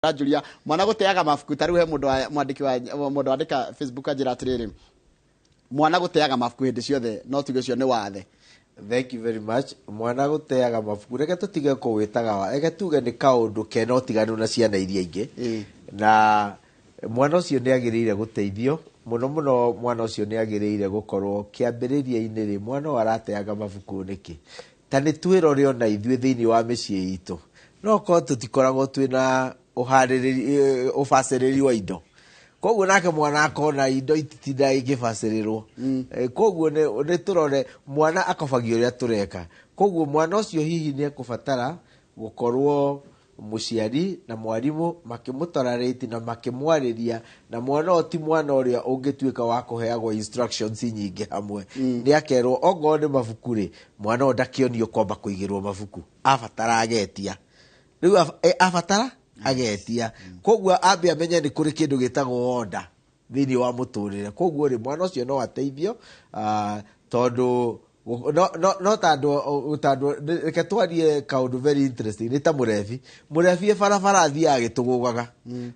Ũranjũria mwana gũteaga mabuku. Ta rĩu he mũndũ wa mwandĩki wa mũndũ wandĩka Facebook anjĩra atĩrĩrĩ, mwana gũteaga mabuku hĩndĩ ciothe no tuge ũcio nĩ wathe. Thank you very much. Mwana gũteaga mabuku, reke tũtige kũwĩtaga wa, reke tuge nĩ kaũndũ kena ũtiganu na ciana iria ingĩ. Na mwana ũcio nĩ agĩrĩire gũteithio mũno mũno. Mwana ũcio nĩ agĩrĩire gũkorwo kĩambĩrĩria-inĩ rĩ, mwana ũyũ arateaga mabuku nĩkĩ? Ta nĩ twĩrore ona ithuĩ thĩinĩ wa mĩciĩ itũ, no korwo tũtikoragwo twĩna ũharĩrĩri, ũbacĩrĩri wa indo, koguo nake mwana akona indo ititinda igĩbacĩrĩrwo. Koguo nĩ tũrore mwana akobagia ũrĩa tũreka. Koguo mwana ũcio hihi nĩ ekũbatara gũkorwo mũciari na mwarimũ makĩmũtolerate na makĩmwarĩria, na mwana ũyũ ti mwana ũrĩa ũngĩtuĩka wa kũheagwo instructions nyingĩ hamwe. Nĩ akerwo ongorwo nĩ mabuku rĩ, mwana ũyũ ndakĩonio kwamba kũigĩrwo mabuku, abatara agetia. Rĩu abatara agetia, koguo ambe amenye nĩ kũrĩ kĩndũ gĩtagwo order thĩinĩ wa mũtũrĩre. Koguo rĩ, mwana ũcio no ateithio, tondũ no ta andũ, reke twarie kaũndũ very interesting, nĩ ta mũrebi. Mũrebi e barabara athiaga agĩtũgũgaga,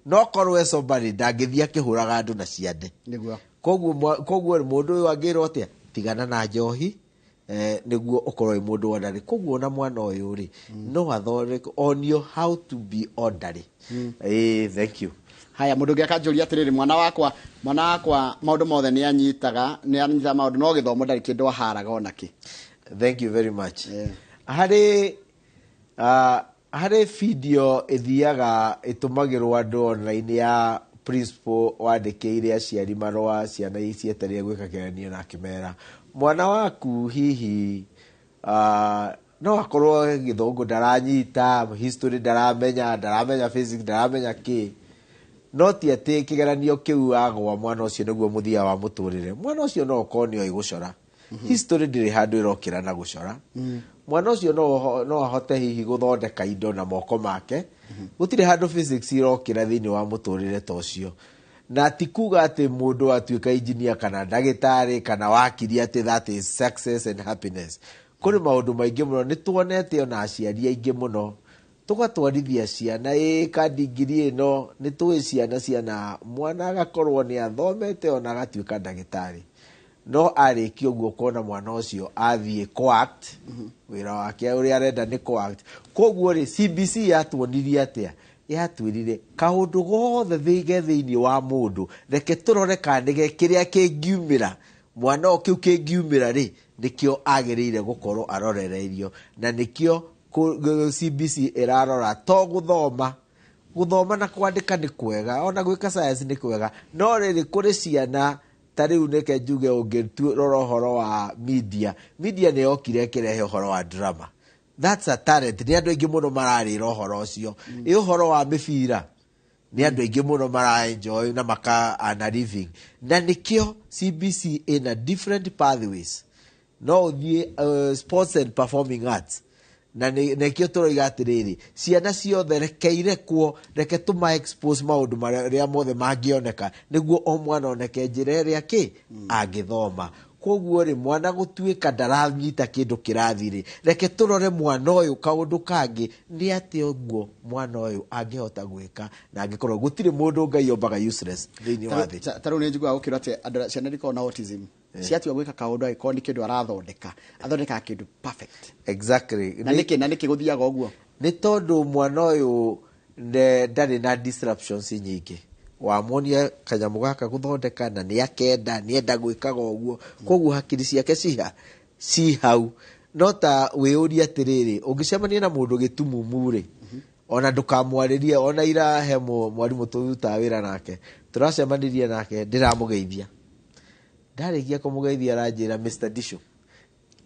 no korwo e sober rĩ, ndangĩthiĩ akĩhũraga andũ na ciande. Koguo mũndũ ũyũ angĩrwo atĩa, tigana na njohi, nĩguo ũkorwo wĩ mũndũ orderly. Koguo ona mwana ũyũ rĩ, no athondeke, onio how to be orderly. Thank you. Haya, mũndũ ũngĩ akanjũria atĩrĩrĩ, mwana wakwa maũndũ mothe nĩ anyitaga, nĩ anyitaga maũndũ, no gĩthomo ndarĩ kĩndũ aharaga ona kĩ. Thank you very much. Harĩ video ĩthiaga ĩtũmagĩrwo andũ online ya principal wandĩkĩire aciari marũa ciana cietereire gwĩka kĩgeranio, na akĩmera mwana waku hihi no akorwo gĩthũngũ ndaranyita, history ndaramenya, ndaramenya physics, ndaramenya kĩ, no ti atĩ kĩgeranio kĩu agwa mwana ũcio nĩguo mũthia wa mũtũrĩre. Mwana ũcio no ũkorwo nĩ oĩ gũcora. History ndĩrĩ handũ ĩrokĩra na gũcora. Mwana ũcio no ahote hihi gũthondeka indo na moko make. Gũtirĩ handũ physics irokĩra thĩinĩ wa mũtũrĩre ta ũcio. Na ti kuga atĩ mũndũ atuĩka engineer kana ndagĩtarĩ kana wakiri atĩ that is success and happiness. Kũrĩ maũndũ maingĩ mũno nĩ tuonete, ona aciari aingĩ mũno tũgatwarithia ciana ĩka ndigiri ĩno, nĩ tũĩ ciana ciana mwana agakorwo nĩ athomete ona agatuĩka ndagĩtarĩ, no arĩkia ũguo ũkona mwana ũcio athiĩ co-act, wĩra wake ũrĩa arenda nĩ co-act. Koguo rĩ, CBC yatuonirie atĩa? Yatwĩrire kaũndũ gothe ge thĩinĩ wa mũndũ, reke tũrore kana nĩ kĩrĩa kĩngiumĩra mwana ũyũ, kĩu kĩngiumĩra rĩ, nĩkĩo agĩrĩire gũkorwo arorereirio, na nĩkĩo CBC ĩrarora to gũthoma. Gũthoma na kwandĩka nĩ kwega, ona gwĩka science nĩ kwega, no rĩrĩ kũrĩ ciana ta rĩu nĩke njuge ũngĩrora ũhoro wa media, media nĩ yokire ĩkĩrehe ũhoro wa drama. That's a talent. Nĩ andũ aingĩ mũno mararĩra ũhoro ũcio. Ĩ ũhoro wa mĩbira, nĩ andũ aingĩ mũno mara enjoy na maka earn a living, na nĩkĩo CBC ĩna different pathways. No ũthiĩ sports and performing arts, na nĩkĩo tũroiga atĩrĩrĩ, ciana ciothe reke irekwo, reke tũma expose maũndũ marĩa mothe mangĩoneka, nĩguo o mwana oneke njĩra ĩrĩa kĩ angĩthoma. Koguo rĩ, mwana gũtuĩka ndaranyita kĩndũ kĩrathi rĩ, reke tũrore mwana ũyũ kaũndũ kangĩ nĩ atĩa ũguo mwana ũyũ angĩhota gwĩka, na angĩkorwo gũtirĩ mũndũ Ngai ombaga useless thĩinĩ wa thĩ. Ta rĩu nĩ njiguaga gũkĩrwo atĩ andũ, ciana iria ikoragwo na autism, ciatua gwĩka kaũndũ, angĩkorwo nĩ kĩndũ arathondeka, athondekaga kĩndũ perfect. Na nĩkĩ gũthiaga ũguo? Nĩ tondũ mwana ũyũ ndarĩ na disruptions nyingĩ. Wamuonia kanyamũ gaka gũthondeka na nĩ akenda, nĩ enda gwĩkaga ũguo, koguo hakiri ciake ci hau. No ta wĩyũrie atĩrĩrĩ, ũngĩcemania na mũndũ gĩtumumu rĩ, ona ndũkamwarĩrie. Ona ira he mwarimũ tũrutaga wĩra nake, tũracemanirie nake, ndĩramũgeithia, ndarĩkia kũmũgeithia aranjĩra, "Mr Disho."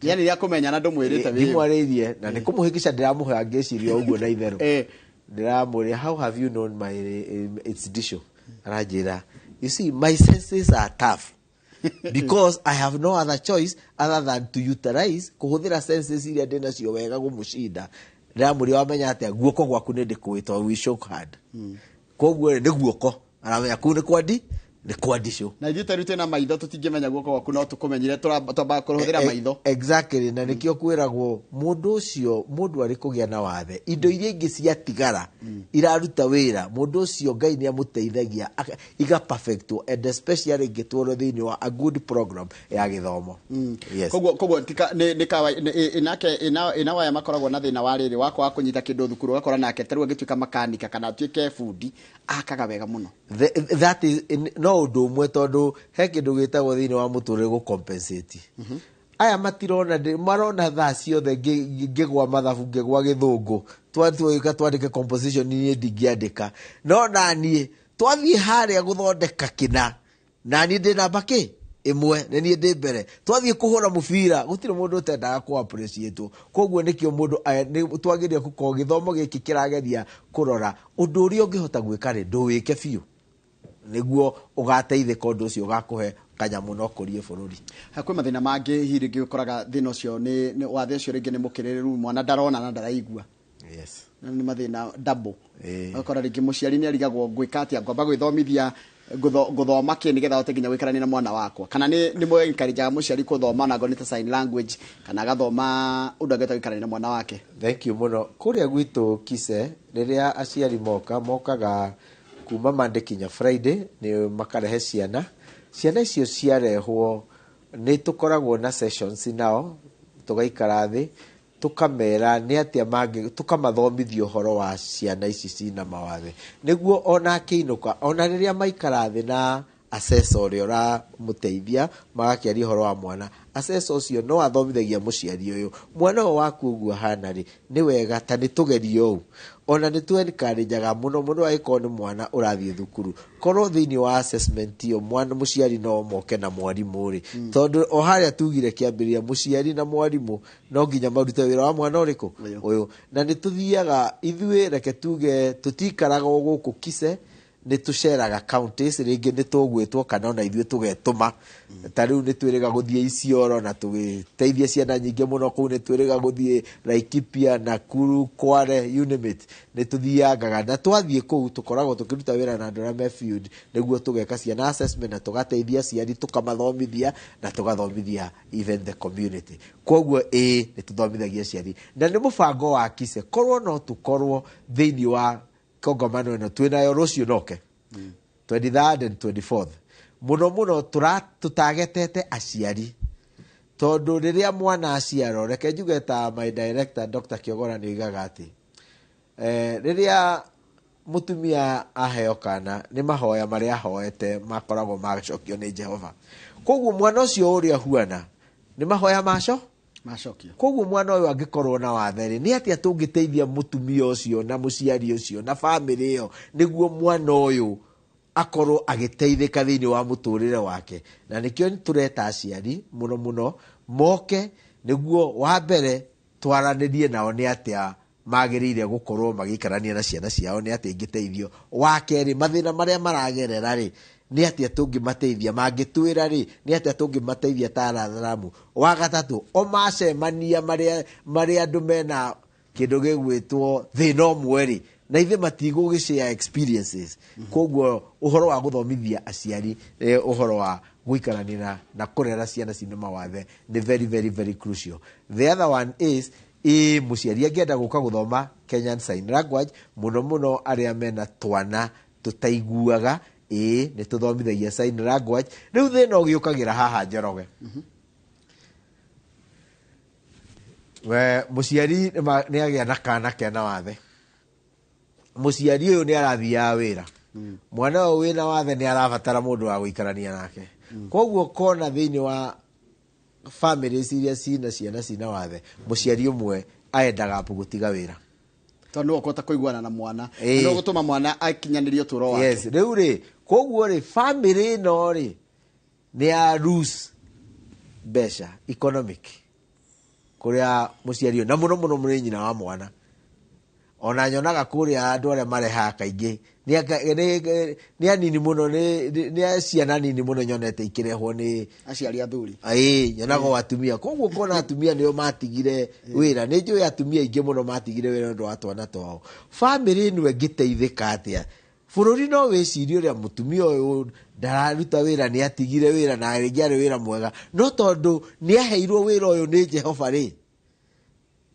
Yani rĩa kũmenya na ndũmwĩrĩte wĩyo. Ndimwarĩirie na nĩ kũmũhĩkĩca ndĩramũhe, angĩciria ũguo na itherũ. Ndĩramũria, "How have you known my it's Disho?" Aranjĩra, "You see, my senses are tough because I have no other choice other than to utilize kũhũthĩra senses iria ndĩ nacio wega gũmũcinda." Ndĩramũria, "Wamenya atĩa?" "Guoko gwaku nĩ ndĩkũĩ tondũ we shook hand." Koguo rĩ, nĩ guoko aramenya kũu nĩ kwandi Nĩ kwandicũ. Na ithuĩ tarĩu twĩna maitho tũtingĩmenya guoko gwaku no tũkũmenyire, twambaga kũhũthĩra maitho. Exactly, na nĩkĩo kwĩragwo mũndũ ũcio, mũndũ arĩ kũgĩa na wathe, indo iria ingĩ ciatigara iraruta wĩra, mũndũ ũcio Ngai nĩ amũteithagia iga perfectwo, and especially ingĩtwarwo thĩinĩ wa a good program ya gĩthomo. Yes. Koguo tika nĩ kawa nake ina waya makoragwo na thĩna wa rĩrĩ wa kwaga kũnyita kĩndũ thukuru, ũgakora nake tarĩu agĩtuĩka makanika kana atuĩke bundi, akaga wega mũno. That is no ũndũ ũmwe, tondũ he kĩndũ gĩtagwo thĩinĩ wa mũtũrĩre gũ compensate. Aya matirona, marona thaa ciothe ngĩgwa mathabu, ngĩgwa gĩthũngũ, twatuĩka twandĩke composition, niĩ ndingĩandĩka, no naniĩ twathiĩ harĩa gũthondeka kĩna, naniĩ ndĩ namba kĩ ĩmwe, nĩ niĩ ndĩ mbere. Twathiĩ kũhũra mũbira, gũtirĩ mũndũ ũtendaga kũ appreciate. Koguo nĩkĩo mũndũ twagĩrĩire gũkorwo gĩthomo gĩkĩ kĩrageria kũrora ũndũ ũrĩa ũngĩhota gwĩka rĩ, ndũwĩke biũ, nĩguo ũgateithĩka, ũndũ ũcio ũgakũhe kanyamũ na ũkũrie bũrũri. Kwĩ mathĩna mangĩ hihi rĩngĩ ũkoraga thĩna ũcio nĩ wathe ũcio rĩngĩ nĩ mũkĩrĩrĩru, mwana ndarona na ndaraigua. Yes. Nĩ mathĩna double. Ũgakora rĩngĩ mũciari nĩ arigagwo ngwĩka atĩa, ngwamba gwĩthomithia gũthoma kĩ nĩgetha ahote nginya gũikarania na mwana wakwa, kana nĩ mwencourageaga mũciari gũthoma na nĩ ta sign language, kana agathoma ũndũ angĩhota gũikarania na mwana wake? Thank you mũno. Kũrĩa gwitũ Kise, rĩrĩa aciari moka, mokaga kuma Monday kinya Friday, nĩ makarehe ciana. Ciana icio ciarehwo nĩ tũkoragwo na sessions nao, tũgaikara thĩ tũkamera nĩ atĩa mangĩ, tũkamathomithia ũhoro wa ciana ici cina mawathe, nĩguo ona akĩinũka, ona rĩrĩa maikara thĩ na assessor ũrĩa ũramũteithia, magakĩaria ũhoro wa mwana, assessor ũcio no athomithagia mũciari ũyũ, mwana ũyũ waku ũguo ahana rĩ, nĩ wega ta nĩ tũgerie ũũ. Ona nĩ tũ encourageaga mũno mũno, angĩkorwo nĩ mwana ũrathiĩ thukuru, korwo thĩinĩ wa assessment ĩyo mwana mũciari no moke na mwarimũ rĩ, tondũ o harĩa tugire kĩambĩrĩria, mũciari na mwarimũ no nginya marute wĩra wa mwana ũrĩkũ ũyũ. Na nĩ tũthiaga ithuĩ, reke tuge tũtikaraga o gũkũ Kise, nĩ tũceraga counties, rĩngĩ nĩ tũgwĩtwo kana ona ithuĩ tũgetũma. Ta rĩu nĩ twĩrĩga gũthiĩ Isiolo na tũgĩteithia ciana nyingĩ mũno kũu, nĩ twĩrĩga gũthiĩ Laikipia, Nakuru, Kware, you name it, nĩ tũthiangaga. Na twathiĩ kũu tũkoragwo tũkĩruta wĩra na andũ arĩa me field, nĩguo tũgeka ciana assessment na tũgateithia aciari, tũkamathomithia na tũgathomithia even the community. Koguo ĩĩ, nĩ tũthomithagia aciari, na nĩ mũbango wa Kise korwo no tũkorwo thĩinĩ wa kongamano ĩno twĩnayo rũciũ noke 23rd and 24th. Mũno mũno tũtagetete aciari, tondũ rĩrĩa mwana aciarwo, reke njuge ta my director Dr. Kiogora nĩ oigaga atĩ rĩrĩa mũtumia aheo kana, nĩ mahoya marĩa ahoete makoragwo macokio nĩ Jehova. Koguo mwana ũcio ũrĩa huana nĩ mahoya maco macokio. Koguo mwana ũyũ angĩkorwo na wathe rĩ, nĩ atĩa tũngĩteithia mũtumia ũcio na mũciari ũcio na bamĩrĩ ĩyo nĩguo mwana ũyũ akorwo agĩteithĩka thĩinĩ wa mũtũrĩre wake? Na nĩkĩo tũreta aciari mũno mũno moke, nĩguo wa mbere twaranĩrie nao nĩ atĩa magĩrĩire gũkorwo magĩikarania na ciana ciao, nĩ atĩa ingĩteithio. Wa kerĩ, mathĩna marĩa maragerera rĩ, nĩ atĩa tũngĩmateithia, mangĩtwĩra rĩ, nĩ atĩa tũngĩmateithia ta aratharamu. Wa gatatũ, o macemania marĩa andũ mena kĩndũ gĩgwĩtwo thĩna ũmwe rĩ, na ithe matigũgĩ share experiences. Koguo ũhoro wa gũthomithia aciari, ũhoro wa gũikarania na kũrera ciana cina mawathe nĩ very very very crucial. The other one is, ĩ mũciari angĩenda gũka gũthoma Kenyan Sign Language, mũno mũno arĩa mena twana tũtaiguaga, ĩ nĩ tũthomithagia sign language. Rĩu thĩna ũgĩũkagĩra haha Njoroge. We mũciari nĩ agĩa na kana kena wathe, mũciari ũyũ nĩ arathiaga wĩra, mwana ũyũ wĩna wathe nĩ arabatara mũndũ wa gũikarania nake. Koguo kona thĩinĩ wa families iria cina ciana cina wathe, mũciari ũmwe aendaga gũtiga wĩra, tondũ nĩwe ũkũhota kũiguana na mwana, nĩwe ũgũtũma mwana akinyanĩrie ũtũũro wake. Yes, rĩu rĩ, koguo rĩ, family ĩno rĩ nĩ ya lose mbeca economic kũrĩa mũciari ũyũ, na mũno mũno nĩ nyina wa mwana. Ona nyonaga kũrĩa andũ arĩa marehaga kaingĩ nĩ anini mũno, nĩ ciana nini mũno nyonete ikĩrehwo nĩ aciari athuri. Ĩĩ, nyonaga o atumia. Koguo kona atumia nĩo matigire wĩra, nĩ njũĩ atumia aingĩ mũno matigire wĩra nĩ ũndũ wa twana twao. Family ĩno ĩngĩteithĩka atĩa? Bũrũri no wĩcirie ũrĩa mũtumia ũyũ ndararuta wĩra, nĩ atigire wĩra na rĩngĩ arĩ wĩra mwega, no tondũ nĩ aheirwo wĩra ũyũ nĩ Jehova rĩ,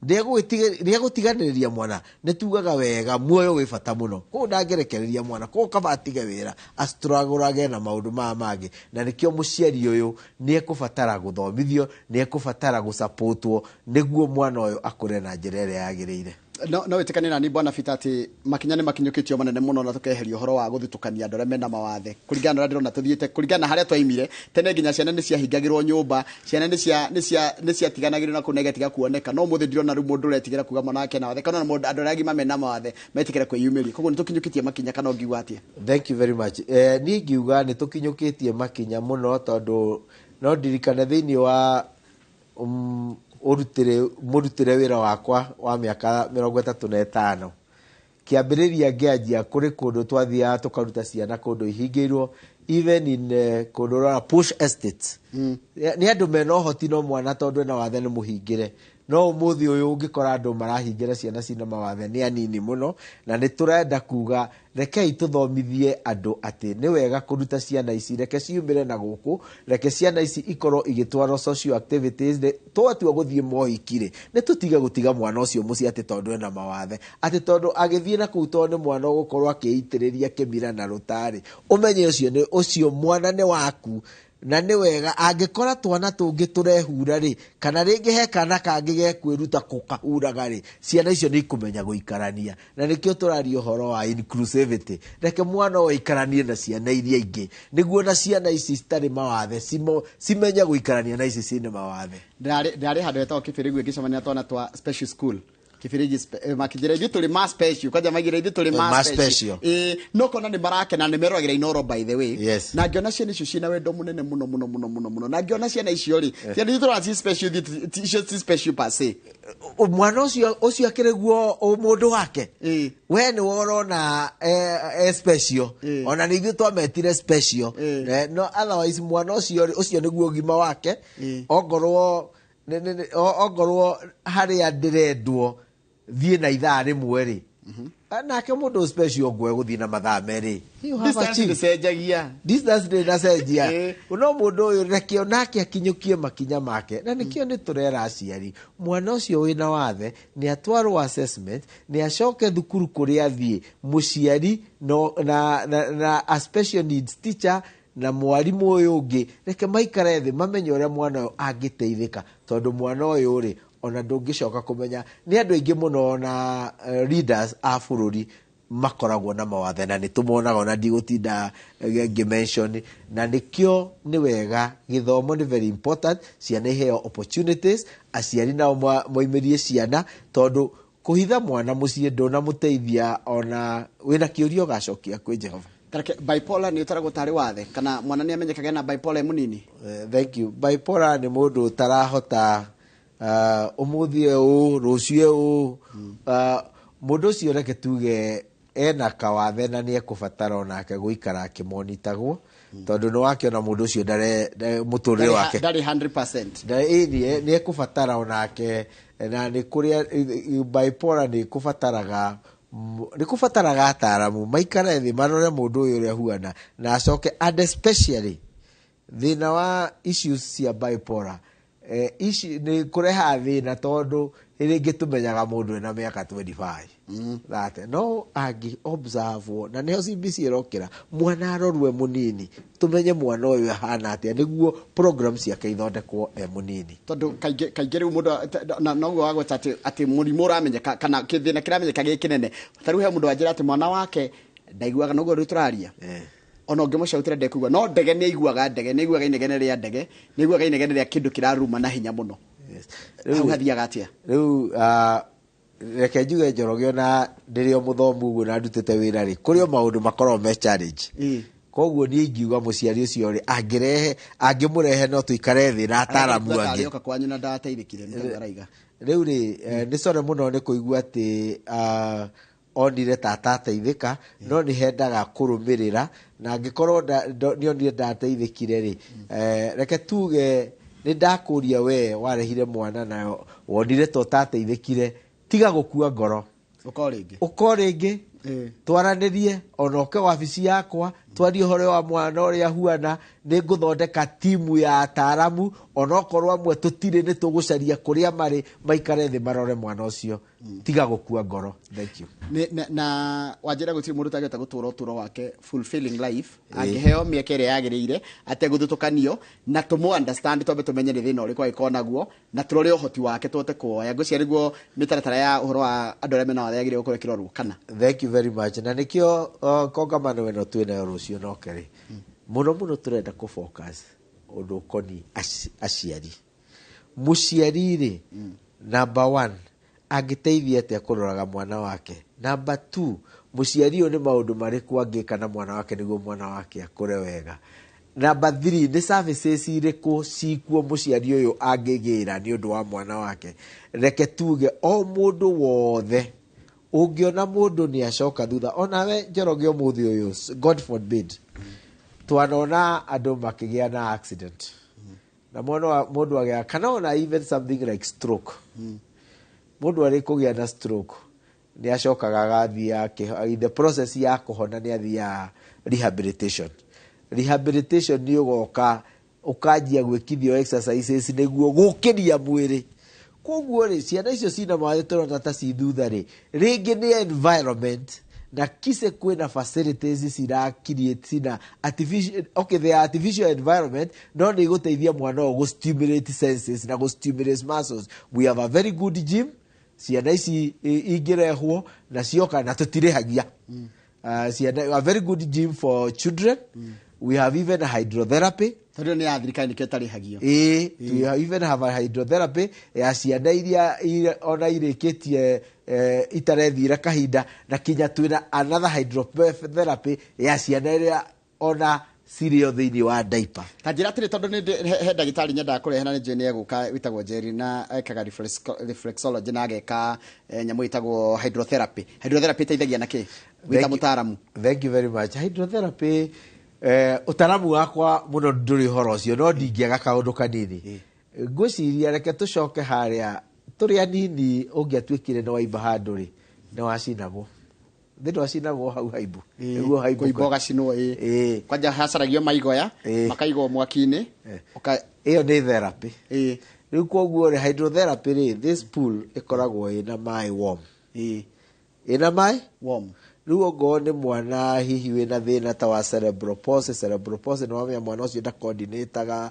nĩegũtiganĩrĩria mwana. Nĩ tugaga wega muoyo wĩ bata mũno, koguo ndangĩrekereria mwana, koguo kaba atige wĩra astragũrage na maũndũ maya mangĩ. Na nĩkĩo mũciari ũyũ nĩ ekũbatara gũthomithio, nĩ ekũbatara gũsapotwo nĩguo mwana ũyũ akũre na njĩra ĩrĩa yagĩrĩire. No wĩtĩkanie na niĩ Bwana Peter atĩ makinya nĩ makinyũkĩtio manene mũno na tũkeheria ũhoro wa gũthutũkania andũ arĩa mena mawathe kũringana na ũrĩa ndĩrona tũthiĩte, kũringana na harĩa twaimire tene, nginya ciana nĩ ciahingagĩrwo nyũmba, ciana nĩ ciatiganagĩrio na kũu na igatiga kuoneka. No ũmũthĩ ndirona rĩu mũndũ ũretigĩra kuga mwana wake na wathe, kana ona mũndũ andũ arĩa agima mena mawathe metikĩre kwĩyumĩria. Koguo nĩ tũkinyũkĩtie makinya, kana ũngiuga atĩa? Thank you very much. Niĩ ingiuga nĩ tũkinyũkĩtie makinya mũno, tondũ no ndirikane thĩinĩ wa mũrutĩre wĩra wakwa wa mĩaka 35, kĩambĩrĩria ngĩanjia kũrĩ kũndũ twathiaga tũkaruta ciana kũndũ ihingĩirwo, even in kũndũ ũrona push estates. Nĩ andũ mena ũhoti, no mwana tondũ ena wathe nĩ mũhingĩre. No ũmũthĩ ũyũ ũngĩkora andũ marahingĩra ciana cina mawathe nĩ anini mũno, na nĩ tũrenda kuga rekei tũthomithie andũ atĩ nĩ wega kũruta ciana ici, reke ciumĩre na gũkũ, reke ciana ici ikorwo igĩtwarwo social activities. Twatua gũthiĩ mohiki rĩ, nĩ tũtige gũtiga mwana ũcio mũciĩ atĩ tondũ ena mawathe, atĩ tondũ agĩthiĩ na kũu tondũ nĩ mwana ũgũkorwo akĩitĩrĩria kĩmira na rũtarĩ. Ũmenye ũcio nĩ ũcio mwana nĩ waku, na nĩ wega angĩkora twana tũngĩ tũrehura rĩ, kana rĩngĩ he kana kangĩ gekwĩruta kũkahuraga rĩ, ciana icio nĩ ikũmenya gũikarania. Na nĩkĩo tũraria ũhoro wa inclusivity, reke mwana ũyũ aikaranie na ciana iria ingĩ, nĩguo na ciana ici citarĩ mawathe cimenye gũikarania na ici ciĩna mawathe. Ndĩrarĩ handũ hetagwo Kĩbĩrĩgu ngĩcemania na twana twa special school Kĩbĩrĩgi, makĩnjĩra ithuĩ tũrĩ ma special, kwanja maigĩra ithuĩ tũrĩ ma Ma special. special. Ĩĩ, no kona nĩ marakena, nĩ meroragĩra Inoro by the way. Yes. Na ngĩona ciana icio ciĩna wendo mũnene mũno mũno mũno mũno mũno, na ngĩona ciana icio rĩ, ciana icio tũrona ci special, icio ti special per se. Mwana ũcio akĩrĩ guo mũndũ wake. Ĩĩ. We nĩ worona special. Ĩĩ. Ona nĩ ithuĩ twametire special. Ĩĩ. No otherwise mwana ũcio rĩ, ũcio nĩguo ũgima wake. Ĩĩ. Ongorwo ongorwo harĩa ndĩrendwo thiĩ na ithaa rĩmwe rĩ, nake mũndũ special ngwe gũthiĩ na mathaa merĩ. You have Distance achieved. ndĩcenjagia. Distance ndĩnacenjia. Ĩĩ. No mũndũ ũyũ reke onake akinyũkie makinya make, na nĩkĩo nĩ tũrera aciari mwana ũcio wĩna wathe nĩ atwarwo assessment, nĩ acoke thukuru kũrĩa athiĩ, mũciari no, na a special needs teacher na mwarimũ ũyũ ũngĩ, reke maikare thĩ mamenye ũrĩa mwana ũyũ angĩteithĩka, tondũ mwana ũyũ rĩ, ona ndũngĩcoka kũmenya nĩ andũ aingĩ mũno na leaders a bũrũri makoragwo na mawathe, na nĩ tũmonaga, ona ndigũtinda ngĩmention. Na nĩkĩo nĩ wega gĩthomo nĩ very important, ciana iheo opportunities, aciari nao moimĩrie ciana, tondũ kũhitha mwana mũciĩ ndũnamũteithia, ona wĩna kĩũria ũgacokia kwĩ Jehova. Tareke, bipolar nĩ ũtaragwo tarĩ wathe, kana mwana nĩ amenyekaga na bipolar e mũnini? Thank you. Bipolar nĩ mũndũ ũtarahota, ũmũthĩ e ũũ, rũciũ e ũũ. Mũndũ ũcio reke tuge ena kawathe na nĩ ekũbatara onake gũikara akĩmonitagwo, tondũ nĩ wakĩona mũndũ ũcio mũtũrĩre wake ndarĩ 100%. Nĩ ekũbatara onake, na nĩ kũrĩa bipolar nĩ kũbataraga nĩ kũbataraga ataramu maikare thĩ marore mũndũ ũyũ ũrĩa ahuana, na acoke, and especially thĩna wa issues cia bipolar, ici nĩ kũrehaga thĩna, tondũ rĩngĩ tũmenyaga mũndũ ena mĩaka 25 that no angĩ observe, na nĩho CBC ĩrokĩra, mwana arorwe mũnini, tũmenye mwana ũyũ ahana atĩa, nĩguo program ciake ithondekwo e mũnini. Tondũ kaingĩ rĩu mũndũ na noguo wagweta atĩ mũrimũ ũramenyeka kana kĩthĩna kĩramenyeka gĩ kĩnene. Ta rĩu he mũndũ wanjĩra atĩ mwana wake ndaiguaga, noguo rĩu tũraria, ona ũngĩmũcautĩra ndekũigua, no ndege nĩ aiguaga, ndege nĩ aiguaga inegene rĩa ndege, nĩ aiguaga inegene rĩa kĩndũ kĩraruma na hinya mũno. Yes. Hau hathiaga atĩa? Rĩu, reke njuge Njoroge, ona ndĩrĩ o mũthomu ũguo na ndutĩte wĩra rĩ, kũrĩ o maũndũ makoragwo me challenge. Koguo niĩ ingiuga mũciari ũcio rĩ, angĩmũrehe no tũikare thĩ na ataramu Arauga angĩ. Arĩoka kwanyu na ndateithĩkire, nĩ tondũ araiga. Rĩu rĩ, nĩ core mũno nĩ kũigua atĩ, onire ta atateithĩka, no nĩ hendaga kũrũmĩrĩra, na angĩkorwo nĩ onire ndateithĩkire rĩ, reke tuge nĩ ndakũria we warehire mwana na wonire ta ũtateithĩkire, tiga gũkua ngoro. Ũka o rĩngĩ. Ũka o rĩngĩ. Twaranĩrie ona ũke wabici yakwa, twarie ũhoro wa mwana ũrĩa huana. Nĩ ngũthondeka timu ya ataaramu, onokorwo amwe tũtirĩ, nĩ tũgũcaria kũrĩa marĩ, maikare thĩ marore mwana ũcio. Tiga gũkua ngoro. Thank you. Na wanjĩra gũtirĩ mũndũ ũtangĩhota gũtũra ũtũro wake fulfilling life angĩheo mĩeke ĩrĩa yagĩrĩire ategũthutũkanio, na tũmũ understand, twambe tũmenye nĩ thĩna ũrĩkũ angĩkorwo naguo, na tũrore ũhoti wake tũhote kuoya. Ngwĩciria nĩguo mĩtaratara ya ũhoro wa andũ arĩa mena wathe yagĩrĩire gũkorwo ĩkĩrorwo kana? Thank you very much. Na nĩkĩo kongamano ĩno twĩnayo rũciũ nokerĩ mũno mũno tũrenda kũ focus ũndũ ũkoniĩ aciari. Mũciari rĩ, number one, angĩteithia atĩa kũroraga mwana wake? Number two, mũciari ũyũ nĩ maũndũ marĩkũ angĩka na mwana wake nĩguo mwana wake akũre wega? Number three, nĩ services irĩkũ cikuo mũciari ũyũ angĩgĩra nĩ ũndũ wa mwana wake? Reke tuge o mũndũ wothe ũngĩona mũndũ nĩ acoka thutha, onawe Njoroge, ũmũthĩ ũyũ, God forbid, twanona andũ makĩgĩa na accident na mwana wa mũndũ agĩa kana ona even something like stroke. Mũndũ arĩ kũgĩa na stroke nĩ acokaga agathiĩ in the process ya kũhona nĩ athiaga rehabilitation. Rehabilitation nĩ ũgoka ũkanjia gwĩkithio exercises nĩguo gũkĩria mwĩrĩ. Koguo rĩ, ciana icio cina mawathe tũrona ta ci thutha rĩ, rĩngĩ nĩ environment, na kise kwĩna facilities cira create cina artificial, okay, they are artificial environment, no nĩ igũteithia mwana ũyũ gũ stimulate senses na gũ stimulate muscles. We have a very good gym. Ciana ici ingĩrehwo na cioka na tũtirĩhagia ciana, a very good gym for children. We have even a hydrotherapy. Tondũ nĩ ya thirikari nĩkĩo ĩtarĩhagio. Ĩĩ, we even have a hydrotherapy ya ciana iria ona irĩkĩtie itarethire kahinda, na kinya twĩna another hydrotherapy ya ciana iria ona cirĩo thĩinĩ wa diaper. Ta njĩra atĩrĩ, tondũ nĩ he ndagĩtarĩ nyendaga kũrehe na nĩ njũĩ nĩ egũka, wĩtagwo Jerry, na ekaga reflexology na ageka nyamũ ĩtagwo hydrotherapy. Hydrotherapy ĩteithagia na kĩ wĩta mũtaaramu? Thank you very much. Hydrotherapy, ũtaramu wakwa mũno ndũrĩ ũhoro ũcio, no ndingĩaga kaũndũ kanini. Ngwĩciria reke tũcoke harĩa tũrĩ anini, ũngĩatuĩkire nĩ waimba handũ rĩ, nĩ wacinagwo, thĩ ndwacinagwo hau haimbu nĩguo haimbu. Kũimba ũgacinwo, ĩ. Kwanja hacaragio maigoya makaigwo mwaki-inĩ. Ĩyo nĩ therapy. Rĩu koguo rĩ, hydrotherapy rĩ, this pool ĩkoragwo ĩna maĩ warm, ĩna maĩ warm. Rĩu ongorwo nĩ mwana hihi wĩna thĩna ta wa cerebral palsy, cerebral palsy nĩ wamenya mwana ũcio ndacoordinataga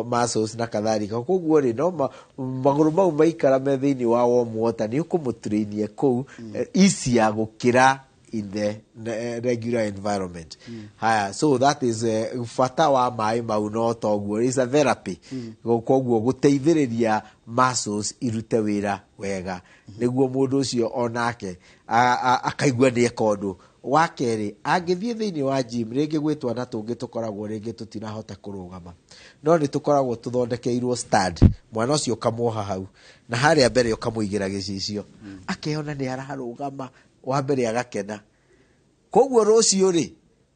muscles na kadhalika. Koguo rĩ, no magũrũ mau maikara me thĩinĩ wa warm water, nĩ ũkũmũtrainia kũu easier gũkĩra in the regular environment. Haya, so that is bata wa maĩ mau, no toguo is a therapy. Koguo gũteithĩrĩria muscles irute wĩra wega nĩguo mũndũ ũcio onake akaigua nĩ eka ũndũ. Wa kerĩ, angĩthiĩ thĩinĩ wa gym rĩngĩ, gwĩ twana tũngĩ tũkoragwo rĩngĩ tũtirahota kũrũgama, no nĩ tũkoragwo tũthondekeirwo stand. Mwana ũcio ũkamwoha hau na harĩa mbere ũkamũigĩra gĩcicio, akeyona nĩ ararũgama wa mbere, agakena. Koguo rũciũ rĩ,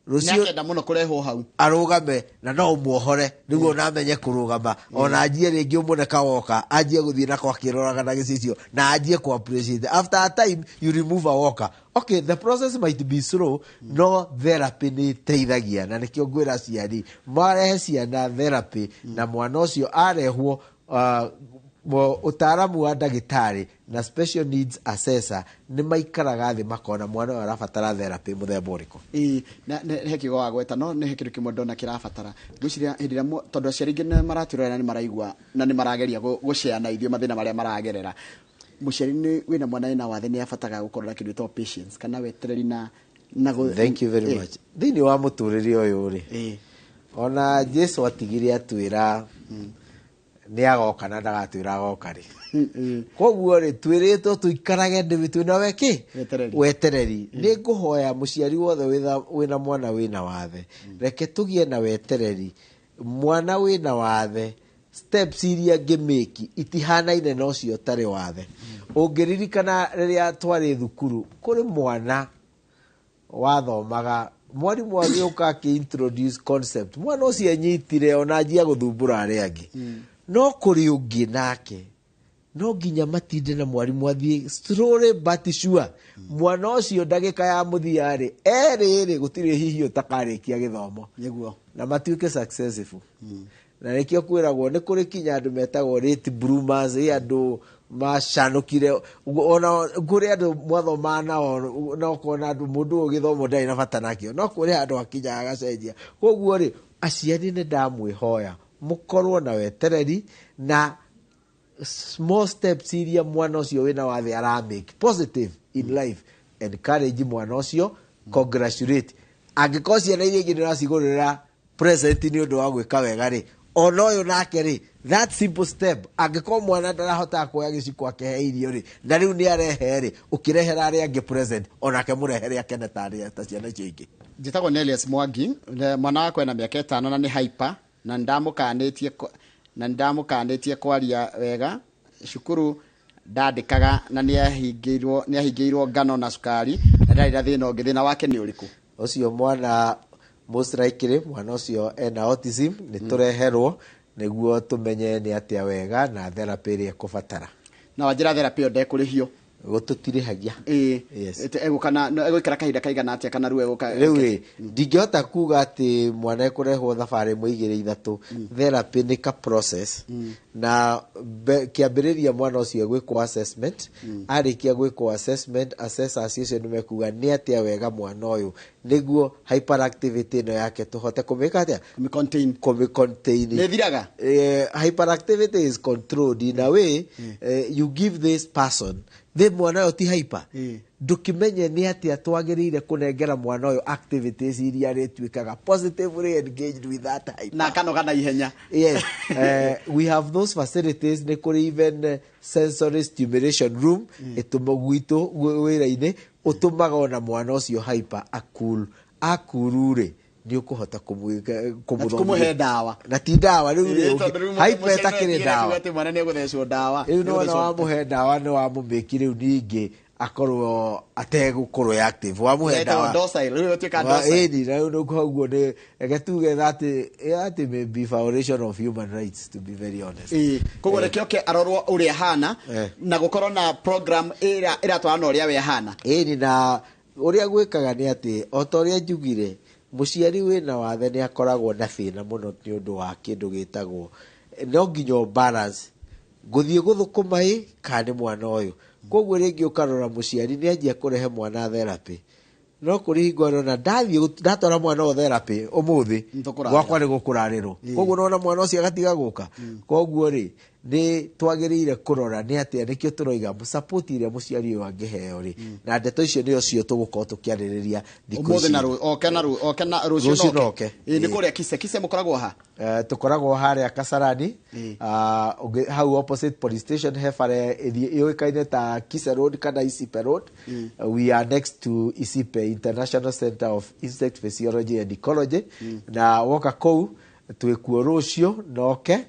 rũciũ Nĩakenda mũno kũrehwo hau. Arũgame na no ũmuohore nĩguo ona amenye kũrũgama, ona anjie rĩngĩ ũmũne kawoka, anjie gũthiĩ nako akĩroraga na gĩcicio na anjie kũ appreciate. After a time you remove a walker. Okay, the process might be slow, no therapy nĩ ĩteithagia, na nĩkĩo ngwĩra aciari marehe ciana therapy, na mwana ũcio arehwo ũtaaramu wa ndagĩtarĩ na special needs assessor nĩ maikaraga thĩ makona mwana ũyũ arabatara therapy mũthemba ũrĩkũ. Ĩĩ, na he kiugo wagweta, no nĩ he kĩndũ kĩmwe ndona kĩrabatara. Ngwĩciria hĩndĩ ĩrĩa tondũ aciari aingĩ nĩ maratwĩrorera, nĩ maraigua na nĩ marageria gũshare na ithuĩ mathĩna marĩa maragerera. Mũciari nĩ wĩna mwana wĩna wathe nĩ abataraga gũkorwo na kĩndũ gĩtagwo patience kana wetereri na Thank you very much. Thĩinĩ wa mũtũrĩre ũyũ rĩ, ona Jesu atigire atwĩra nĩ agoka na ndagatwĩra agoka rĩ. Koguo rĩ, twĩrĩtwo tũikarage ndĩ twĩna weki. Wetereri. Wetereri. Nĩ ngũhoya mũciari wothe wĩna mwana wĩna wathe, reke tũgĩe na wetereri. Mwana wĩna wathe, steps iria ngĩmĩki itihanaine na ũcio ũtarĩ wathe. Ũngĩririkana rĩrĩa twarĩ thukuru, kũrĩ mwana wathomaga, mwarimũ agĩũka akĩ-introduce concept, mwana ũcio anyitire ona anjia gũthumbũra arĩa angĩ. No kũrĩ ũngĩ nake No nginya matinde na mwarimũ athiĩ slowly but sure. Mwana ũcio ndagĩka ya mũthia rĩ, erĩ rĩ, gũtirĩ hihi ũtakarĩkia gĩthomo Nĩguo. Na matuĩke successful. Na nĩkĩo kwĩragwo nĩ kũrĩ kinya andũ metagwo late bloomers, ĩ andũ macanũkire. Ona kũrĩ andũ mwathomaga nao na ũkona andũ mũndũ ũyũ gĩthomo ndarĩ na bata nakĩo, no kũrĩ handũ hakinyaga agacenjia. Koguo rĩ, aciari, nĩ ndamwĩhoya mũkorwo na wetereri na small steps iria mwana ũcio wĩna wathe aramake positive in life. Encourage mwana ũcio, congratulate. Angĩkorwo ciana iria ingĩ nĩũracigũrĩra present nĩ ũndũ wa gwĩka wega rĩ, ona ũyũ nake rĩ, that simple step. Angĩkorwo mwana ndarahotaga kuoya gĩciko akĩhe irio rĩ, na rĩu nĩ arehe rĩ, ũkĩrehera arĩa angĩ present, onake mũrehere akene ta ciana icio ingĩ. Njĩtagwo Nelius Mwangi. Mwana wakwa ena mĩaka 5 na nĩ hyper na nĩndamũkanĩtie kwaria wega cukuru ndandĩkaga na nĩahingĩirwo ngano na cukari na ndarĩ na thĩna ũngĩ. Thĩna wake nĩ ũrĩkũ? Ũcio mwana, most likely mwana ũcio ena autism. Nĩ tũreherwo nĩguo tũmenye nĩ atĩa wega na therapy ĩrĩa ĩkũbatara. Na wanjĩra therapy ĩyo ndekũrĩhio? Gũtũtirĩhagia. Ĩĩ. Yes. Egũka na egũikara kahinda kaigana atĩa kana rĩu egũka? Rĩu ĩ, ndingĩhota kuga atĩ mwana ekũrehwo thabarĩ ĩmwe, igĩrĩ, ithatũ. Therapy nĩ ka process na kĩambĩrĩria mwana ũcio egwĩkwo assessment. Arĩkia gwĩkwo assessment, assessors acio nĩ mekuga nĩ atĩa wega mwana ũyũ nĩguo hyperactivity ĩno yake tũhote kũmĩka atĩa. Kũmĩ-contain. Kũmĩ-contain. Nĩ ĩthiraga? Hyperactivity is controlled in a way. You give this person, the mwana ũyũ ti hyper, ndũkĩmenye nĩ atĩa twagĩrĩire kũnengera mwana ũyũ activities iria arĩtuĩkaga positively engaged with that hyper. Na akanoga na ihenya. Yes, we have those facilities. Nĩ kũrĩ even sensory stimulation room ĩtũma gwitũ wĩra-inĩ ũtũmaga ona mwana ũcio hyper akul akuru rĩ, nĩ ũkũhota Na ti kũmũhe ndawa. Na ti ndawa rĩu rĩ. Ĩĩ, tondũ rĩu hyper mũciari no ĩtakĩrĩ etigĩre ndawa. atĩ mwana nĩ egũthecwo ndawa. Rĩu nĩwona Nĩegũthecwo- wamũhe ndawa nĩ wamũmĩki rĩu ningĩ akorwo ategũkorwo e active wamũhe Ĩtagwo ndawa. docile. Rĩu ĩtuĩka docile. Ĩni na rĩu nĩguo nĩ reke tuge that may be violation of human rights, to be very honest. Ĩĩ, koguo reke oke arorwo ũrĩa ahana na gũkorwo na program ĩrĩa ĩratwarana na ũrĩa we ahana. Ĩni, na ũrĩa gwĩkaga nĩ atĩ o ta ũrĩa njugire, mũciari wĩna wathe nĩ akoragwo na thĩna mũno nĩ ũndũ wa kĩndũ gĩtagwo no nginya ũ balance ngũthiĩ gũthũkũma ĩ kana nĩ mwana ũyũ. Koguo rĩngĩ ũkarora mũciari nĩ anjia kũrehe mwana therapy, no kũrĩ hingo arona ndathiĩ ndatwara mwana ũyũ therapy ũmũthĩ, Nĩtũkũrarĩra. gwakwa nĩ gũkũrarĩrwo. Koguo nona mwana ũcio agatiga gũka. Koguo rĩ, nĩ twagĩrĩire kũrora nĩ atĩa, nĩkĩo tũroiga support ĩrĩa mũciari ũyũ angĩheo rĩ, na ndeto icio nĩo cio tũgũkorwo tũkĩarĩrĩria thikũ Ũmũthĩ ici. na oke na oke na rũciũ. Rũciũ noke. noke. Ĩĩ, nĩ kũrĩa Kise. Kise mũkoragwo ha? Tũkoragwo harĩa Kasarani, hau opposite police station, he bara ĩthiĩ yũĩkaine ta Kise Road kana Isipe Road. We are next to Isipe, International Center of Insect Physiology and Ecology. Na woka kũu twĩkuo rũciũ noke.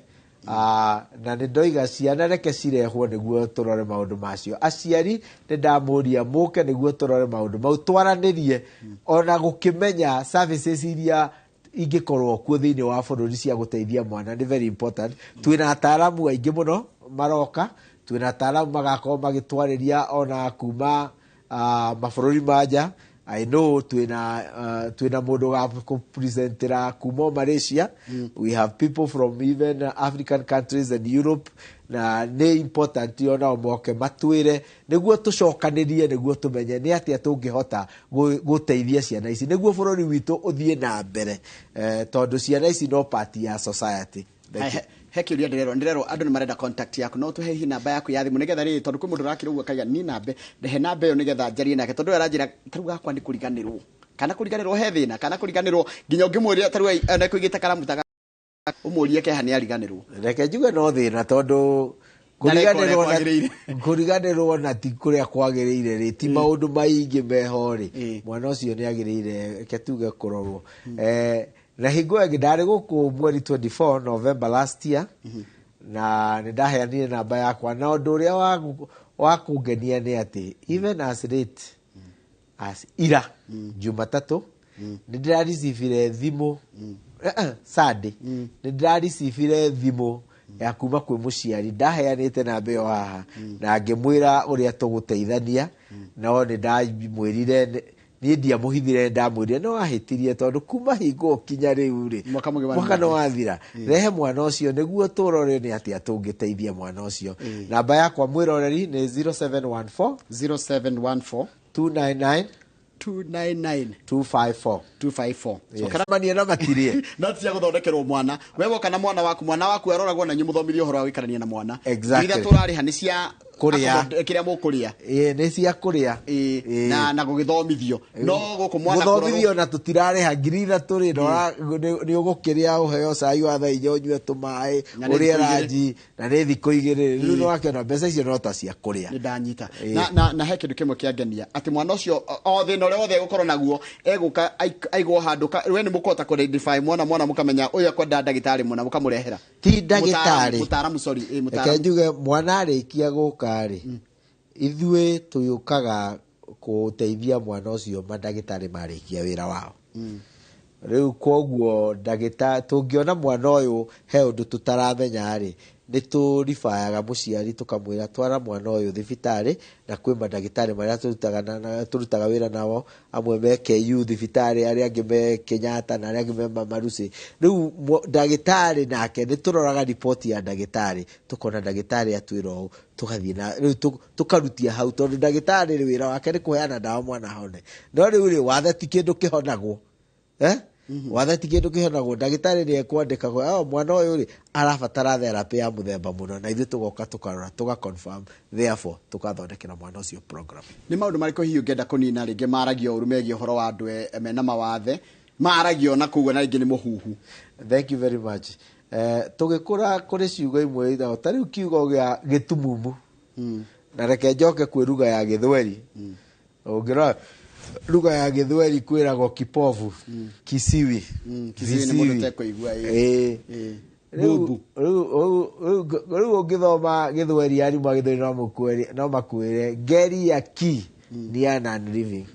Na nĩ ndoiga ciana reke cirehwo nĩguo tũrore maũndũ macio. Aciari nĩ ndamũria mũke nĩguo tũrore maũndũ mau, twaranĩrie ona gũkĩmenya services iria ingĩkorwo kuo thĩinĩ wa bũrũri cia gũteithia mwana nĩ very important. Twĩna ataaramu aingĩ mũno maroka, twĩna ataaramu magakorwo magĩtwarĩria ona kuma mabũrũri ma nja. I know twĩna mũndũ gakũpresentera kuma Malaysia. We have people from even African countries and Europe, na nĩ important onao moke matwĩre nĩguo tũcokanĩrie nĩguo tũmenye nĩ atĩa tũngĩhota gũteithia ciana ici nĩguo bũrũri witũ ũthiĩ na mbere, tondũ ciana ici no part ya society. Thank you. He kĩũria ndĩrerwo andũ nĩ marenda contact yaku. No tũhe hihi namba yaku ya thimũ nĩgetha rĩrĩ, tondũ kwĩ mũndũ ũrakĩra ũguo akaiga ni nambe ndehe namba ĩyo nĩgetha njarie nake, tondũ ũyũ aranjĩra tarĩu gakwa nĩ kũriganĩrwo kana kũriganĩrwo he thĩna kana kũriganĩrwo nginya ũngĩmwĩrĩra tarĩu ekũigĩte karamu ta ũmũrie keha nĩ ariganĩrwo. Reke njuge no thĩna tondũ Ndareka ũrĩa kũriganĩrwo na kwagĩrĩire. Kũriganĩrwo na ti kũrĩa kwagĩrĩire rĩ, ti maũndũ maingĩ meho rĩ, mwana ũcio nĩ agĩrĩire reke tuge kũrorwo. Na hingo ĩngĩ ndarĩ gũkũ mweri 24 November last year na nĩ ndaheanire namba yakwa, na ũndũ ũrĩa wa kũngenia nĩ atĩ even as late as ira Jumatatũ nĩ ndĩrarecivire thimũ, Sunday nĩ ndĩrarecivire thimũ. Ya kuma kwĩ mũciari ndaheanĩte namba ĩyo haha na ngĩmwĩra ũrĩa tũgũteithania, no nĩ ndamwĩrire niĩ ndiamũhithire, ndamwĩrire no ahĩtirie tondũ kuma hingo kinya rĩu rĩ, Mwaka mũgima mwaka nĩ nĩ wathira, rehe mwana ũcio nĩguo tũrore nĩ atĩa tũngĩteithia mwana ũcio. Namba yakwa, mwĩroreri, nĩ 0714 0714 299 299 254. 254. Yes. So, Manie na matirie. No ti cia gũthondekerwo mwana. We woka na mwana waku, mwana waku aroragwo na inyuĩ mũthomithie ũhoro wa gũikarania na mwana. Exactly. Iria tũrarĩha nĩ cia Kũrĩa. Kĩrĩa mũkũrĩa. Ĩĩ, nĩ cia kũrĩa. Ĩĩ, Ĩĩ. na gũgĩthomithio no gũkũ mwana Gũthomithio na tũtirarĩha 3,000 rĩ, nĩ ũgũkĩrĩa, ũheo cai wa thaa 4, ũnyue tũmaĩ, Na nĩ ũrĩe thikũ 2. ranji, na nĩ thikũ 2. Rĩu nĩwakĩona mbeca icio no ta cia kũrĩa. Nĩ ndanyita. Ĩĩ. Na he kĩndũ kĩmwe kĩangenia, atĩ mwana ũcio o thĩna ũrĩa wothe egũkorwo naguo egũka aigwo handũ we nĩ mũkũhota kũ identify mwana mũkamenya ũyũ ekwenda ndagĩtarĩ mũna, mũkamũrehera. Ti ndagĩtarĩ. Mũtaaramu, sorry, ĩĩ, Reke mũtaaramu. njuge, mwana arĩkia gũka rĩ, ithuĩ tũyũkaga gũteithia mwana ũcio mandagĩtarĩ marĩkia wĩra wao. Rĩu koguo ndagĩta tũngĩona mwana ũyũ he ũndũ tũtaramenya rĩ, nĩ tũribayaga mũciari tũkamwĩra twara mwana ũyũ thibitarĩ, na kwĩ mandagĩtarĩ marĩa tũrutaga wĩra nao, amwe me KU thibitarĩ, arĩa angĩ me Kenyatta, na arĩa angĩ me Mama Lucy. Rĩu ndagĩtarĩ nake nĩ tũroraga riboti ya ndagĩtarĩ, tũkona ndagĩtarĩ atwĩra ũũ, tũgathiĩ na rĩu tũkarutia hau, tondũ ndagĩtarĩ rĩ, wĩra wake nĩ kũheana ndawa mwana ahone. No rĩu rĩ, wathe ti kĩndũ kĩhonagwo, eh? Wathe ti kĩndũ kĩhonagwo. Ndagĩtarĩ nĩ ekwandĩka oh, mwana ũyũ rĩ, arabatara therapy ya mũthemba mũno, na ithuĩ tũgoka tũkarora, tũga confirm, therefore tũgathondekera mwana ũcio program. Nĩ maũndũ marĩkũ hihi ũngĩenda kũnina rĩngĩ maragio ũru megiĩ ũhoro wa andũ mena mawathe, maragio na koguo na rĩngĩ nĩ mũhuhu? Thank you very much. Tũgĩkũra kũrĩ ciugo imwe ithagwo ta rĩu kiugo gĩa gĩtumumu, na reke njoke kwĩ ruga ya gĩthweri. Ũngĩrora ruga ya gĩthweri kwĩragwo kipofu, kisiwi. Kisiwi nĩ mũndũ ũtekũigua, ĩĩ. Ĩĩ. Ĩĩ. Rĩu Bubu. Rĩu ũngĩthoma gĩthweri, arimũ a gĩthweri no makwĩre ngeri ya ki nĩ ya non living.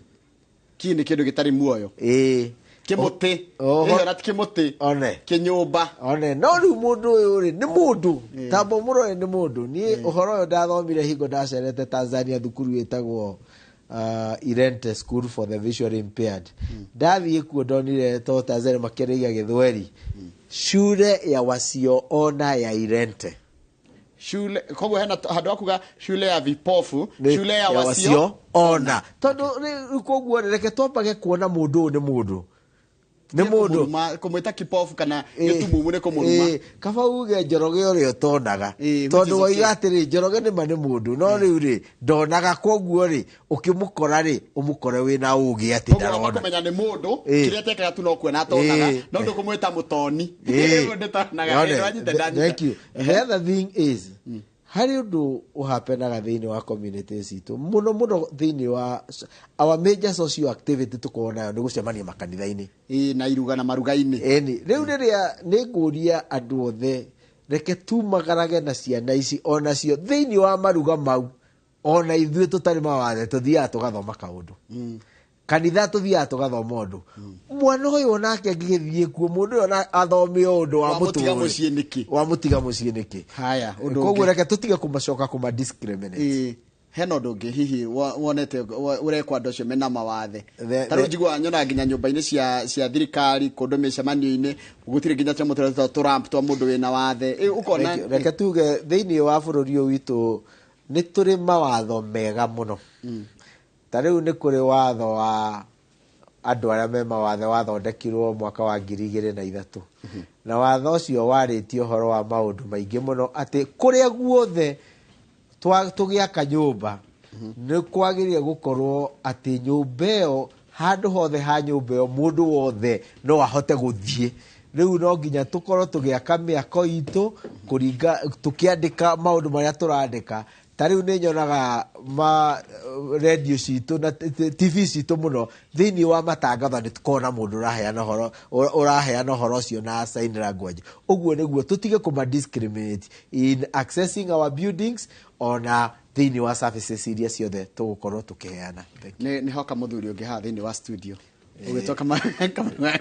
Ki nĩ kĩndũ gĩtarĩ muoyo. Ĩĩ. Kĩmũtĩ. Oho. Ĩyo na ti kĩmũtĩ. One. Kĩnyũmba. One no rĩu mũndũ ũyũ rĩ, nĩ mũndũ tamba mũrore nĩ mũndũ. Niĩ ũhoro ũyũ ndathomire hingo ndacerete Tanzania, thukuru ĩtagwo Irente School for the Visually Impaired. Ndathiĩ kuo ndonire to Tanzania makĩrĩia gĩthweri, shule ya wasioona ya Irente. Shule koguo hena handũ hakuga shule ya vipofu, shule ya wasio wasio ona, tondũ rĩu koguo rĩ, reke twambage kuona mũndũ ũyũ nĩ mũndũ, nĩ mũndũ. Kũmwĩta kipofu kana gĩtumumu nĩ kũmũruma. Kaba uge Njoroge ũrĩa ũtonaga, which is tondũ okay. waiga atĩrĩ, Njoroge nĩma nĩ mũndũ, no rĩu rĩ, ndonaga, koguo rĩ, ũkĩmũkora rĩ, ũmũkore wĩna ũgĩ atĩ Koguo wamba ndarona. kũmenya nĩ mũndũ, kĩrĩa atekaga tu no kuona atonaga, no ndũkũmwĩta mũtoni. Mũndũ ndatonaga. Yone, Ndanyita, ndanyita. Thank you. The other thing is, harĩ ũndũ ũhapenaga thĩinĩ wa community citũ mũno mũno, thĩinĩ wa our major social activity tũkoragwo nayo nĩ gũcemania makanitha-inĩ. Ĩĩ, na iruga na maruga-inĩ. Ĩni rĩu rĩrĩa nĩ ngũria andũ othe, reke tumagarage na ciana ici onacio thĩinĩ wa maruga mau. Ona ithuĩ tũtarĩ mawathe tũthiaga tũgathoma kaũndũ kanitha, tũthiaga tũgathoma ũndũ. Mwana ũyũ onake angĩgĩthiĩ kuo, mũndũ ũyũ ona athome o ũndũ wa Wamũtiga mũtũrĩre. Mũciĩ nĩkĩ? Wamũtiga mũciĩ nĩkĩ? Haya, ũndũ Koguo ũngĩ. reke tũtige kũmacoka kũma discriminate. Ĩĩ, hena ũndũ ũngĩ hihi wonete ũrekwo andũ acio mena mawathe? Ta rĩu njiguaga, nyonaga nginya nyũmba-inĩ cia thirikari, kũndũ mĩcemanio-inĩ, gũtirĩ nginya twa mũtũrĩre tũramp twa mũndũ wĩna wathe. Ĩ, ũkona. Reke tuge thĩinĩ wa bũrũri ũyũ witũ nĩ tũrĩ mawatho mega mũno. Ta rĩu nĩ kũrĩ watho wa andũ arĩa me mawathe wathondekirwo mwaka wa 2003, na watho ũcio warĩtie ũhoro wa maũndũ maingĩ mũno, atĩ kũrĩa guothe tũgĩaka nyũmba nĩ kwagĩrĩire gũkorwo atĩ nyũmba ĩyo, handũ hothe ha nyũmba ĩyo, mũndũ wothe no ahote gũthiĩ. Rĩu no nginya tũkorwo tũgĩaka mĩako itũ kũringa tũkĩandĩka maũndũ marĩa tũrandĩka. Ta rĩu nĩ nyonaga ma radio citũ na TV citũ mũno, thĩinĩ wa matangatho nĩ tũkorwo na mũndũ ũraheana ũhoro ũcio na sign language. Ũguo nĩguo tũtige kũma discriminate in accessing our buildings, ona thĩinĩ wa services iria ciothe tũgũkorwo tũkĩheana. Thank you. Nĩ hoka mũthuri ũngĩ haha thĩinĩ wa studio ũgĩtwo Kamau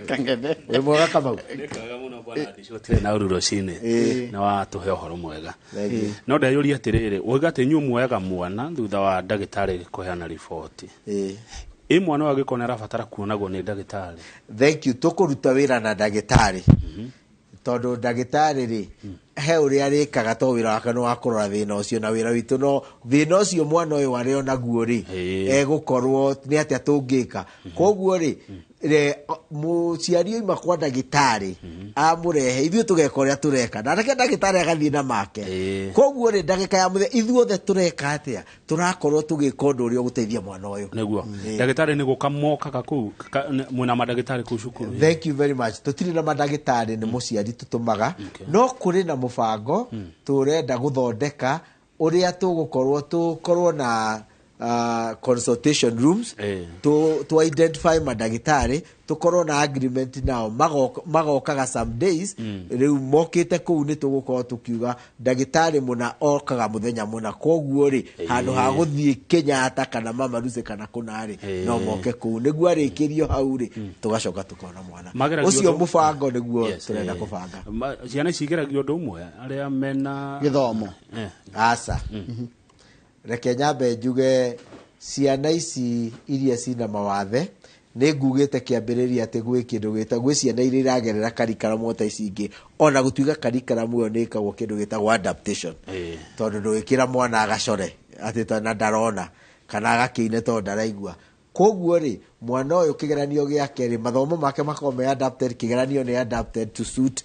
Kang'ethe. Wĩ mwega, Kamau? Nĩ kwega mũno, Bwana ndicotire na uru rũcinĩ na watũhe ũhoro mwega. Thank you. No ndeyũria atĩrĩrĩ, ũiga atĩ inyuĩ muoyaga mwana thutha wa ndagĩtarĩ kũheana riboti. Ĩ mwana ũyũ angĩkorwo nĩ arabatara kuonagwo nĩ ndagĩtarĩ? Thank you. Tũkũruta wĩra na ndagĩtarĩ, tondũ ndagĩtarĩ rĩ, he ũrĩa arĩkaga, to wĩra wake nĩ wa kũrora thĩna ũcio, na wĩra witũ no thĩna ũcio mwana ũyũ arĩ onaguo rĩ, egũkorwo nĩ atĩa tũngĩka. Koguo rĩ, mũciari oima kwa ndagĩtarĩ amũrehe, ithuĩ tũgeka ũrĩa tũreka, na reke ndagĩtarĩ agathiĩ na make. Koguo rĩ, ndagĩka ya mũthia ithuothe tũreka atĩa? Tũrakorwo tũgĩka ũndũ ũrĩa ũgũteithia mwana ũyũ. Nĩguo ndagĩtarĩ nĩ gũka mokaga kũu, mwĩna mandagĩtarĩ kũu cukuru? Thank you very much. Tũtirĩ na mandagĩtarĩ, nĩ mũciari tũtũmaga, no kũrĩ na mũbango tũrenda gũthondeka ũrĩa tũgũkorwo tũkorwo na consultation rooms, to identify mandagĩtarĩ, tũkorwo na agreement nao, magokaga some days. Rĩu mokĩte kũu, nĩ tũgũkorwo tũkiuga ndagĩtarĩ mũna okaga mũthenya mũna, koguo rĩ, handũ ha gũthiĩ Kenyatta kana Mama Lucy kana kũna rĩ, no moke kũu nĩguo arĩkĩrio hau rĩ, tũgacoka tũkona mwana. Mageragio ũcio mũbango nĩguo tũrenda kũbanga. Ciana ici igeragio ũndũ ũmwe arĩa mena Gĩthomo? Aca, reke nyambe njuge, ciana ici iria cina mawathe, nĩ ngugĩte kĩambĩrĩria atĩ gwĩ kĩndũ gĩta gwĩ ciana iria iragerera curriculum ta ici ingĩ, ona gũtuĩka curriculum ĩyo nĩ ĩkagwo kĩndũ gĩtagwo adaptation, tondũ ndũgĩkĩra mwana agacore atĩ na ndarona kana agakĩine tondũ ndaraigua. Koguo rĩ, mwana ũyũ kĩgeranio gĩake rĩ, mathomo make makoragwo me adapted, kĩgeranio nĩ adapted to suit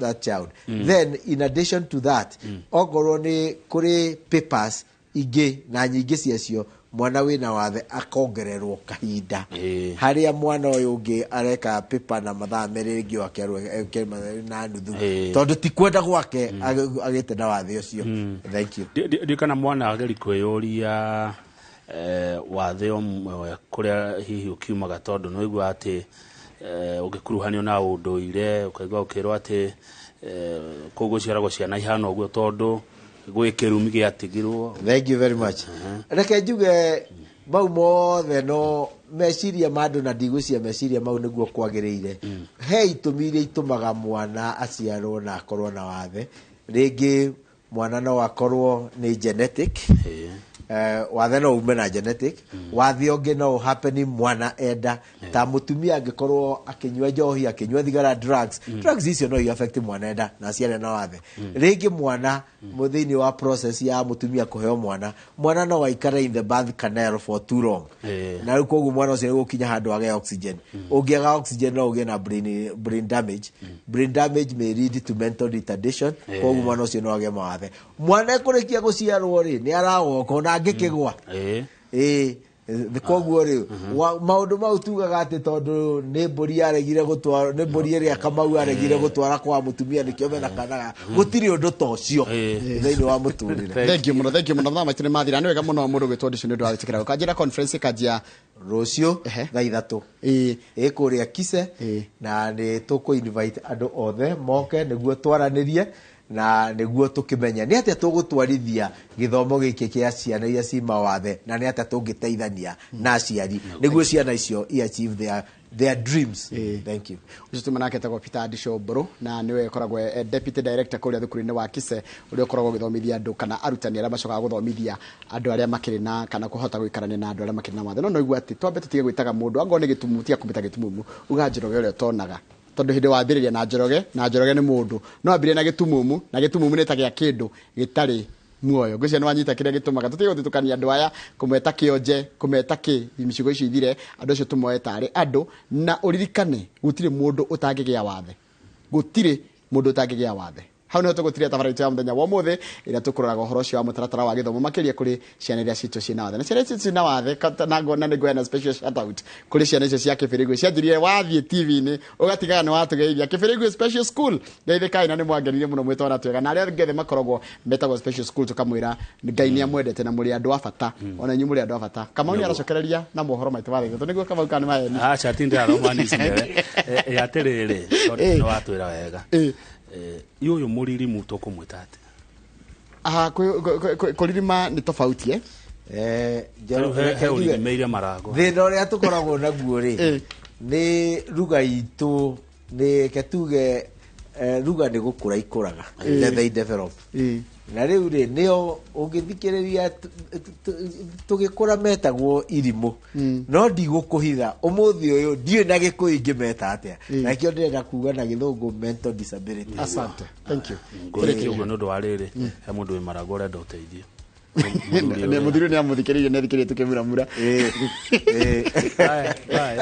that child. Then in addition to that, okorwo nĩ kũrĩ papers ingĩ na nyingĩ ciacio, mwana wĩna wathe akongererwo kahinda, harĩa mwana ũyũ ũngĩ areka paper na mathaa 2, rĩngĩ akerwo eke mathaa 2.5, tondũ ti kwenda gwake agĩte na wathe ũcio. Thank you. Ndiũ kana mwana ageri kwĩyũria wathe ũmwe kũrĩa hihi ũkiumaga, tondũ nĩ ũigua atĩ ũngĩkuruhanio na ũndũire, ũkaigua ũkĩrwo atĩ kũu gũciaragwo ciana ihana ũguo tondũ gwĩ kĩrumi gĩatigirwo. Thank you very much. Reke njuge, mau mothe no meciria ma andũ, na ndigwĩciria meciria mau nĩguo kwagĩrĩire. He itũmi iria itũmaga mwana aciarwo na akorwo na wathe. Rĩngĩ mwana no akorwo nĩ genetic. Wathe no ume na genetic. Wathe ũngĩ no happen mwana enda, ta mũtumia angĩkorwo akĩnyua njohi, akĩnyua thigara, drugs icio no i affect mwana enda na aciare na wathe. Rĩngĩ mwana thĩinĩ wa process ya mũtumia kũheo mwana, mwana no aikare in the birth canal for too long, na rĩu koguo mwana ũcio nĩgũkinya handũ age oxygen. Ũngĩaga oxygen no ũgĩe na brain damage. Brain damage may lead to mental retardation. Koguo mwana ũcio no agĩe mawathe. Mwana ekũrĩkia gũciarwo rĩ, nĩ arawoka ona angĩkĩgwa. Ĩĩ, koguo rĩ, maũndũ mau tugaga atĩ tondũ nĩ mbũri yaregire gũtwara, nĩ mbũri ĩrĩa Kamau aregire gũtwara kwa mũtumia nĩkĩo mena kanaga, gũtirĩ ũndũ ta ũcio thĩinĩ wa mũtũrĩre. Thank you mũno, thank you mũno. Mathaa maitũ nĩ mathira. Nĩ wega mũno mũndũ gwĩtwo Ndicu nĩ ũndũ wa gwĩtĩkĩra gũka. Njĩra, conference ĩkanjia Rũciũ thaa 3 ĩ kũrĩa Kise, na nĩ tũkũ invite andũ othe moke nĩguo twaranĩrie na nĩguo tũkĩmenya nĩ atĩa tũgũtwarithia gĩthomo gĩkĩ kĩa ciana iria ci mawathe, na nĩ atĩa tũngĩteithania na aciari nĩguo ciana icio i achieve their dreams. Thank you. Ũcio tuma nake etagwo Peter Ndisho Mbũrũ, na nĩwe ũkoragwo e deputy director kũrĩa thukuru-inĩ wa Kise, ũrĩa ũkoragwo ũgĩthomithia andũ kana arutani arĩa macokaga gũthomithia andũ arĩa makĩrĩ na kana kũhota gũikarania na andũ arĩa makĩrĩ na wathe. No no igua atĩ twambe tũtige gwĩtaga mũndũ angorwo nĩ gĩtumumu, tiga kũmĩta gĩtumumu, uga Njoroge ũrĩa ũtonaga, tondũ hĩndĩ wambĩrĩria na Njoroge, na Njoroge nĩ mũndũ, no ambĩrĩria na gĩtumumu, na gĩtumumu nĩ ta gĩa kĩndũ gĩtarĩ muoyo. Ngwĩciria nĩ wanyita kĩrĩa gĩtũmaga tũtige gũthutũkania andũ aya, kũmeta kĩonje, kũmeta kĩ micigo icio ithire. Andũ acio tũmoe tarĩ andũ, na ũririkane gũtirĩ mũndũ ũtangĩgĩa wathe, gũtirĩ mũndũ ũtangĩgĩa wathe. Hau niho tũgũtiria tabarĩra itũ ya mũthenya wa ũmũthĩ, ĩrĩa tũkũroraga ũhoro ũcio wa mũtaratara wa gĩthomo, makĩria kũrĩ ciana iria citũ ciĩna wathe na ciana icio ciĩna wathe na ngona nĩ ngwena special shout out kũrĩ ciana icio cia Kĩbĩrĩgwe cianjĩrire wathiĩ TV-inĩ ũgatigaga nĩ watũgeithia. Kĩbĩrĩgwe Special School, geithĩkai na nĩ mwangenirie mũno mwĩ twana twega, na arĩa angĩ othe makoragwo metagwo special school, tũkamwĩra Ngai nĩ amwendete na mũrĩ andũ a bata. Ona inyuĩ mũrĩ andũ a bata. Kamau nĩ aracokereria na mohoro maitũ wa 3:00 nĩguo. Kamau, kana nĩ maheni? Aca, ti ndĩrathoma nicine atĩrĩrĩ, tondũ nĩ watwĩra wega. Ũyũ mũririmu tũkũmwĩta atĩa? Aha, kũririma nĩ tofauti, eh? Rĩu he ũririmĩire maragwa. Thĩna ũrĩa tũkoragwo naguo rĩ, nĩ ruga itũ, nĩ ke tuge Ruga nĩ gũkũra ikũraga. They develop. Na rĩu rĩ, nĩo ũngĩthikĩrĩria tũgĩkũra metagwo irimũ, no ndigũkũhitha ũmũthĩ ũyũ ndiũĩ na Gĩkũyũ ingĩmeta atĩa, na kĩo ndĩrenda kuga na Gĩthũngũ mental disability. Asante, thank you. Ngũrĩtie ũguo nĩ ũndũ wa rĩrĩ, he mũndũ wĩ maragũ ũrenda ũteithio. Mũthuri nĩ amũthikĩrĩirie, nĩ athikĩrĩirie tũkĩmuramura. Ĩĩ, ĩĩ. Bye, bye.